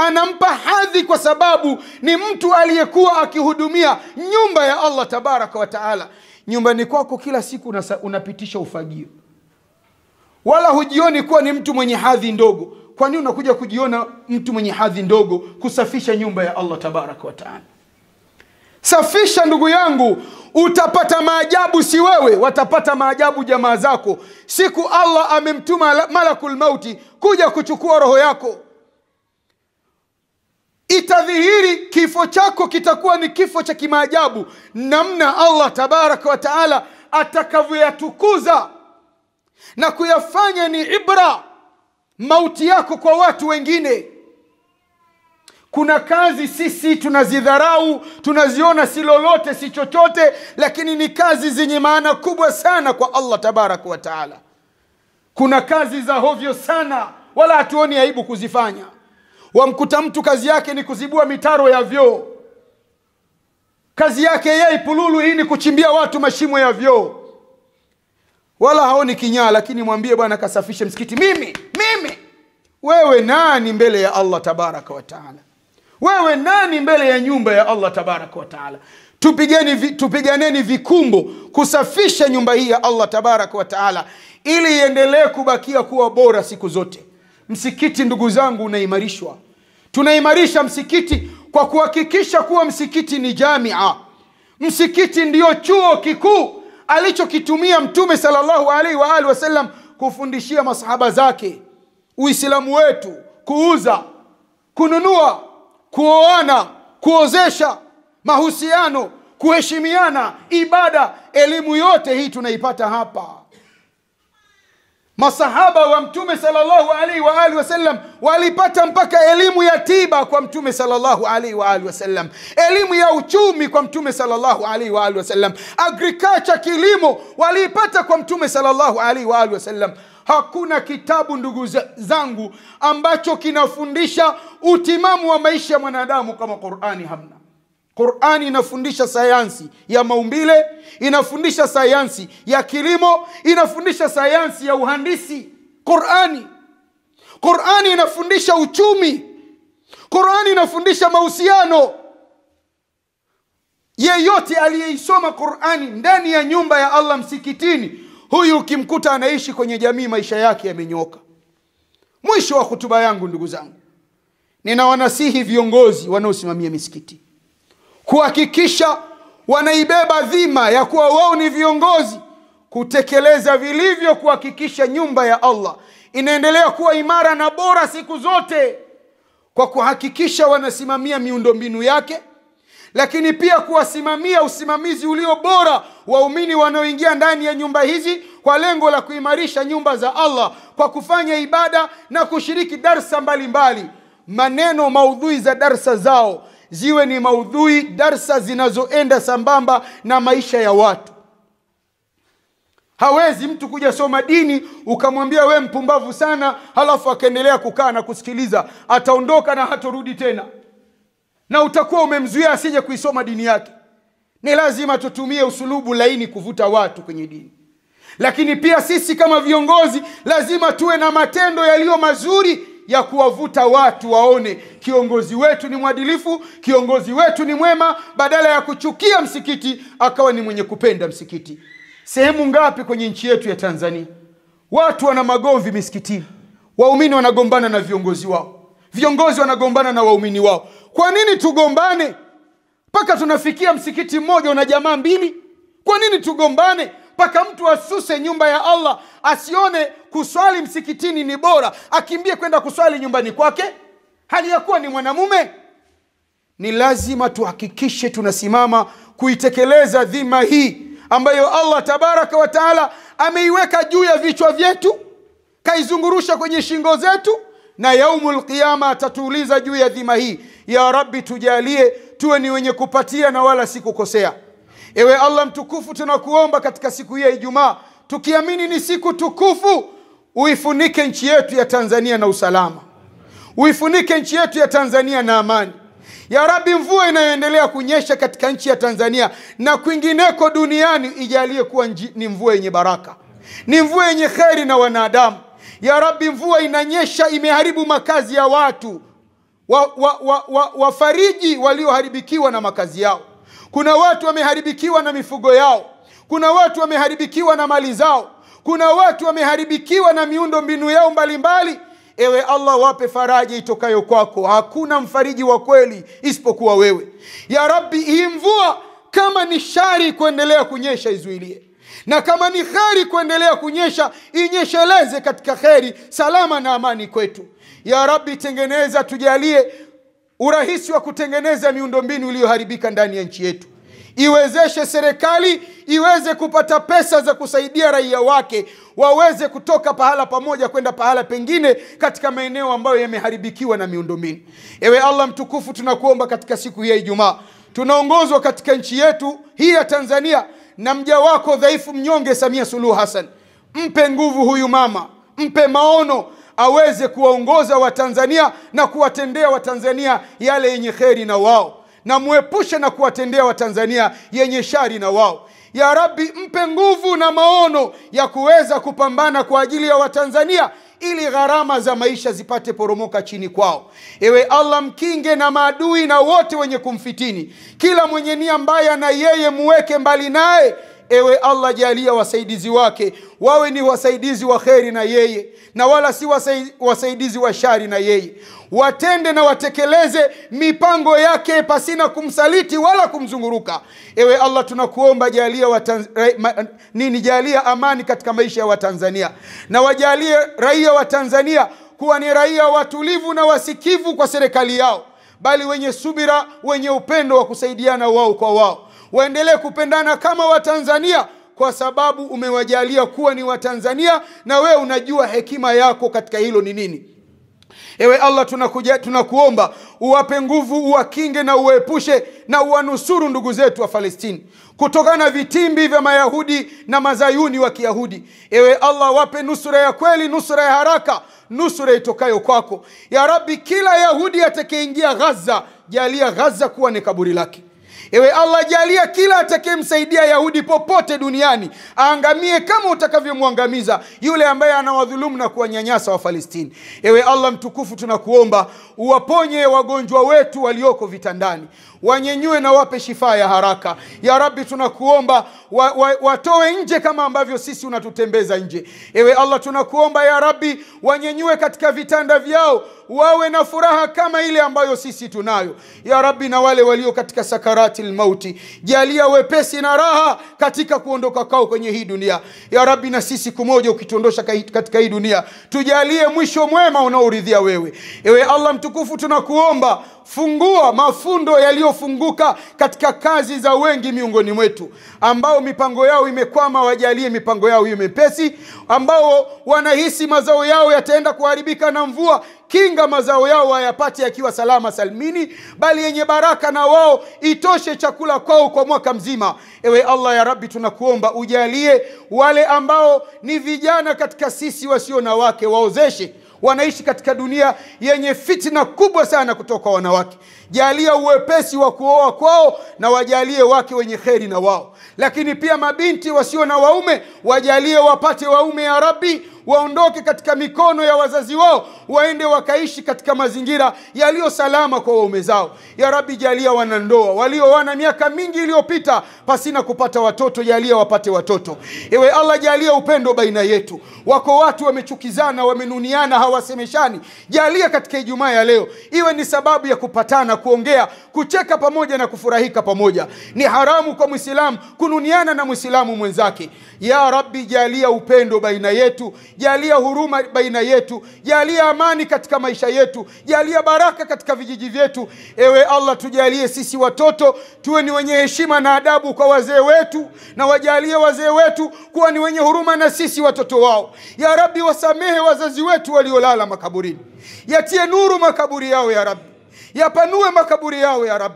Anampa hadhi kwa sababu ni mtu aliyekuwa akihudumia nyumba ya Allah tabaraka wa taala. Nyumbani kwako kila siku unapitisha ufagio, wala hujioni kuwa ni mtu mwenye hadhi ndogo. Kwa nini unakuja kujiona mtu mwenye hadhi ndogo kusafisha nyumba ya Allah tabaraka wa taala? Safisha ndugu yangu, utapata maajabu. Si wewe, watapata maajabu jamaa zako siku Allah amemtuma malakul mauti kuja kuchukua roho yako. Itadhihiri kifo chako kitakuwa ni kifo cha kimaajabu, namna Allah tabaraka wa taala atakavyoyatukuza na kuyafanya ni ibra mauti yako kwa watu wengine. Kuna kazi sisi tunazidharau, tunaziona si lolote si chochote, lakini ni kazi zenye maana kubwa sana kwa Allah tabaraka wa taala. Kuna kazi za hovyo sana, wala hatuoni aibu kuzifanya. Wamkuta mtu kazi yake ni kuzibua mitaro ya vyoo, kazi yake yeye pululu hii ni kuchimbia watu mashimo ya vyoo, wala haoni kinyaa. Lakini mwambie bwana kasafishe msikiti. Mimi wewe nani mbele ya Allah tabaraka wa taala? Wewe nani mbele ya nyumba ya Allah tabaraka wa taala? Tupiganeni vikumbo kusafisha nyumba hii ya Allah tabaraka wa taala ili iendelee kubakia kuwa bora siku zote. Msikiti ndugu zangu unaimarishwa. Tunaimarisha msikiti kwa kuhakikisha kuwa msikiti ni jamia. Msikiti ndiyo chuo kikuu alichokitumia Mtume sallallahu alaihi wa alihi wasallam kufundishia masahaba zake Uislamu wetu, kuuza, kununua, kuoana, kuozesha, mahusiano, kuheshimiana, ibada. Elimu yote hii tunaipata hapa. Masahaba wa Mtume sallallahu alaihi wa alihi wasallam walipata mpaka elimu ya tiba kwa Mtume sallallahu alaihi wa alihi wasallam, elimu ya uchumi kwa Mtume sallallahu alaihi wa alihi wasallam, agriculture, kilimo waliipata kwa Mtume sallallahu alaihi wa alihi wasallam. Hakuna kitabu ndugu zangu ambacho kinafundisha utimamu wa maisha ya mwanadamu kama Qur'ani. Hamna. Qur'ani inafundisha sayansi ya maumbile, inafundisha sayansi ya kilimo, inafundisha sayansi ya uhandisi. Qur'ani inafundisha uchumi. Qur'ani inafundisha mahusiano. Yeyote aliyeisoma Qur'ani ndani ya nyumba ya Allah msikitini, huyu ukimkuta anaishi kwenye jamii, maisha yake yamenyoka. Mwisho wa hutuba yangu ndugu zangu, ninawanasihi viongozi wanaosimamia misikiti kuhakikisha wanaibeba dhima ya kuwa wao ni viongozi, kutekeleza vilivyo, kuhakikisha nyumba ya Allah inaendelea kuwa imara na bora siku zote, kwa kuhakikisha wanasimamia miundombinu yake, lakini pia kuwasimamia usimamizi ulio bora waumini wanaoingia ndani ya nyumba hizi kwa lengo la kuimarisha nyumba za Allah kwa kufanya ibada na kushiriki darsa mbalimbali. Maneno maudhui za darsa zao ziwe ni maudhui darsa zinazoenda sambamba na maisha ya watu. Hawezi mtu kuja soma dini ukamwambia we mpumbavu sana, halafu akaendelea kukaa na kusikiliza. Ataondoka na hatorudi tena, na utakuwa umemzuia asije kuisoma dini yake. Ni lazima tutumie usulubu laini kuvuta watu kwenye dini. Lakini pia sisi kama viongozi lazima tuwe na matendo yaliyo mazuri ya kuwavuta watu waone kiongozi wetu ni mwadilifu, kiongozi wetu ni mwema. Badala ya kuchukia msikiti akawa ni mwenye kupenda msikiti. Sehemu ngapi kwenye nchi yetu ya Tanzania watu wana magomvi misikitini? Waumini wanagombana na viongozi wao, viongozi wanagombana na waumini wao. Kwa nini tugombane mpaka tunafikia msikiti mmoja una jamaa mbili? Kwa nini tugombane mpaka mtu asuse nyumba ya Allah, asione kuswali msikitini ni bora, akimbie kwenda kuswali nyumbani kwake hali ya kuwa ni mwanamume? Ni lazima tuhakikishe tunasimama kuitekeleza dhima hii ambayo Allah tabaraka wa taala ameiweka juu ya vichwa vyetu, kaizungurusha kwenye shingo zetu, na yaumul qiyama atatuuliza juu ya dhima hii. Ya Rabbi, tujalie tuwe ni wenye kupatia na wala si kukosea. Ewe Allah mtukufu, tunakuomba katika siku hii ya Ijumaa, tukiamini ni siku tukufu, uifunike nchi yetu ya Tanzania na usalama, uifunike nchi yetu ya Tanzania na amani. Ya Rabbi, mvua inayoendelea kunyesha katika nchi ya Tanzania na kwingineko duniani ijalie kuwa ni mvua yenye baraka, ni mvua yenye kheri na wanadamu. Ya Rabbi, mvua inanyesha imeharibu makazi ya watu, Wafariji walioharibikiwa na makazi yao. Kuna watu wameharibikiwa na mifugo yao, kuna watu wameharibikiwa na mali zao, kuna watu wameharibikiwa na miundo mbinu yao mbalimbali. Ewe Allah, wape faraja itokayo kwako. Hakuna mfariji wa kweli isipokuwa wewe. Ya Rabbi, hii mvua kama ni shari kuendelea kunyesha izuilie, na kama ni kheri kuendelea kunyesha inyesheleze katika kheri, salama na amani kwetu. Ya Rabbi, tengeneza, tujalie urahisi wa kutengeneza miundombinu iliyoharibika ndani ya nchi yetu. Iwezeshe serikali iweze kupata pesa za kusaidia raia wake waweze kutoka pahala pamoja kwenda pahala pengine katika maeneo ambayo yameharibikiwa na miundombinu. Ewe Allah mtukufu, tunakuomba katika siku hii ya Ijumaa, tunaongozwa katika nchi yetu hii ya Tanzania na mja wako dhaifu mnyonge Samia Suluhu Hassan. Mpe nguvu huyu mama, mpe maono aweze kuwaongoza Watanzania na kuwatendea Watanzania yale yenye kheri na wao, na muepushe na kuwatendea Watanzania yenye shari na wao. Ya Rabbi, mpe nguvu na maono ya kuweza kupambana kwa ajili ya Watanzania ili gharama za maisha zipate poromoka chini kwao. Ewe Allah, mkinge na maadui na wote wenye kumfitini. Kila mwenye nia mbaya na yeye muweke mbali naye. Ewe Allah, jalia wasaidizi wake wawe ni wasaidizi wa kheri na yeye, na wala si wasaidizi wa shari na yeye. Watende na watekeleze mipango yake pasina kumsaliti wala kumzunguruka. Ewe Allah, tunakuomba jalia jalia amani katika maisha ya Watanzania, na wajalie raia wa Tanzania kuwa ni raia watulivu na wasikivu kwa serikali yao, bali wenye subira, wenye upendo wa kusaidiana wao kwa wao. Waendelee kupendana kama Watanzania, kwa sababu umewajalia kuwa ni Watanzania na wewe unajua hekima yako katika hilo ni nini. Ewe Allah, tunakuomba uwape nguvu, uwakinge na uwaepushe na uwanusuru ndugu zetu wa Palestina kutokana na vitimbi vya Mayahudi na Mazayuni wa Kiyahudi. Ewe Allah, wape nusura ya kweli, nusura ya haraka, nusura itokayo kwako. Ya Rabbi, kila Yahudi atakayeingia Gaza, jalia Gaza kuwa ni kaburi lake. Ewe Allah, jalia kila atakayemsaidia Yahudi popote duniani aangamie kama utakavyomwangamiza yule ambaye anawadhulumu na kuwanyanyasa wa Palestina. Ewe Allah mtukufu, tunakuomba uwaponye wagonjwa wetu walioko vitandani, wanyenyue na wape shifa ya haraka. Ya Rabbi, tunakuomba watoe nje kama ambavyo sisi unatutembeza nje. Ewe Allah, tunakuomba ya Rabbi, wanyenyue katika vitanda vyao, wawe na furaha kama ile ambayo sisi tunayo. Ya Rabbi, na wale walio katika sakarati mauti, jalia wepesi na raha katika kuondoka kwao kwenye hii dunia. Ya Rabbi, na sisi kumoja ukituondosha katika hii dunia, tujalie mwisho mwema unaoridhia wewe. Ewe Allah mtukufu, tunakuomba fungua mafundo yaliyofunguka katika kazi za wengi miongoni mwetu, ambao mipango yao imekwama, wajalie mipango yao iwe mepesi. Ambao wanahisi mazao yao yataenda kuharibika na mvua, kinga mazao yao wayapate yakiwa salama salmini, bali yenye baraka, na wao itoshe chakula kwao kwa mwaka mzima. Ewe Allah ya Rabbi, tunakuomba ujalie wale ambao ni vijana katika sisi wasio na wake waozeshe. Wanaishi katika dunia yenye fitna kubwa sana kutoka wanawake. Jalia uwepesi wa kuoa kwao na wajalie wake wenye kheri na wao. Lakini pia mabinti wasio na waume wajalie wapate waume ya Rabbi, waondoke katika mikono ya wazazi wao, waende wakaishi katika mazingira yaliyo salama kwa waume zao. Ya Rabbi, jalia wanandoa walioana miaka mingi iliyopita pasina kupata watoto, jalia wapate watoto. Ewe Allah, jalia upendo baina yetu. Wako watu wamechukizana, wamenuniana, hawasemeshani. Jalia katika Ijumaa ya leo iwe ni sababu ya kupatana, kuongea, kucheka pamoja na kufurahika pamoja. Ni haramu kwa Muislamu kununiana na Muislamu mwenzake. Ya Rabbi, jalia upendo baina yetu, jalia huruma baina yetu, jalia amani katika maisha yetu, jalia baraka katika vijiji vyetu. Ewe Allah, tujalie sisi watoto tuwe ni wenye heshima na adabu kwa wazee wetu, na wajalie wazee wetu kuwa ni wenye huruma na sisi watoto wao. Ya Rabbi, wasamehe wazazi wetu waliolala makaburini, yatie nuru makaburi yao ya Rabbi, yapanue makaburi yao ya Rabbi.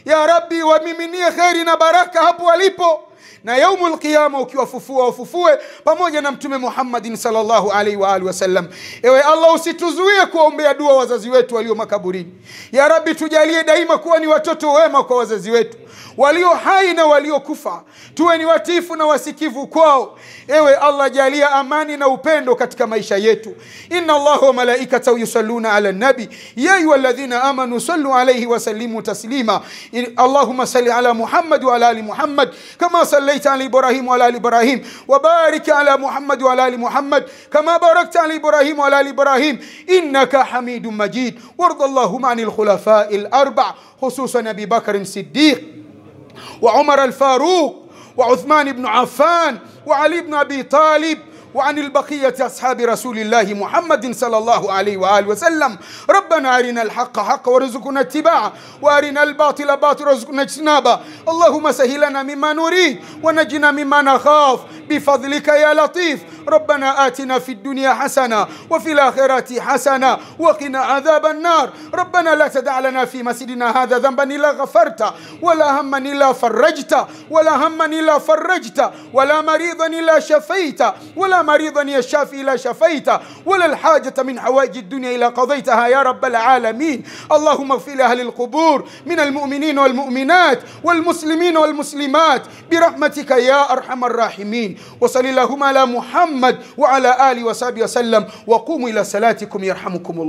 Ya Rabbi, wamiminie kheri na baraka hapo walipo. Na yaumul qiyama ukiwafufua wafufue pamoja na Mtume Muhammadin sallallahu alaihi wa alihi wasallam. Ewe Allah, usituzuie kuombea dua wazazi wetu walio makaburini. Ya Rabbi, tujalie daima kuwa ni watoto wema kwa wazazi wetu walio hai na waliokufa, tuwe ni watiifu na wasikivu kwao. Ewe Allah, jalia amani na upendo katika maisha yetu. Inna Allaha wa malaikatahu yusalluna ala nabi ya ayyuhalladhina amanu sallu alayhi wa sallimu taslima. Allahumma salli ala Muhammad wa ala ali Muhammad kama sallaita ala Ibrahim wa ala ali Ibrahim, wa barik ala Muhammad wa ala ali Muhammad kama barakta ala Ibrahim wa ala ali Ibrahim innaka Hamidum Majid. Warda Allahumma anil khulafa'il arba' khususan Abi Bakr as-Siddiq وعمر الفاروق وعثمان بن عفان وعلي بن أبي طالب وعن البقية أصحاب رسول الله محمد صلى الله عليه وآله وسلم. ربنا أرنا الحق حقا وارزقنا اتباعه، وأرنا الباطل باطلا وارزقنا اجتنابه. اللهم سهل لنا مما نريد ونجنا مما نخاف بفضلك يا لطيف. ربنا آتنا في الدنيا حسنة وفي الآخرة حسنة وقنا عذاب النار. ربنا لا تدع لنا في مسجدنا هذا ذنبا إلا غفرته، ولا هما إلا فرجته، ولا هما إلا فرجته، ولا مريضا إلا شفيته، ولا مريضا يا الشافي إلا شفيته، ولا الحاجة من حوائج الدنيا إلا قضيتها يا رب العالمين. اللهم اغفر لأهل القبور من المؤمنين والمؤمنات والمسلمين والمسلمات برحمتك يا أرحم الراحمين. وصل اللهم على محمد وعلى آله وصحبه وسلم، وقوموا إلى صلاتكم يرحمكم الله.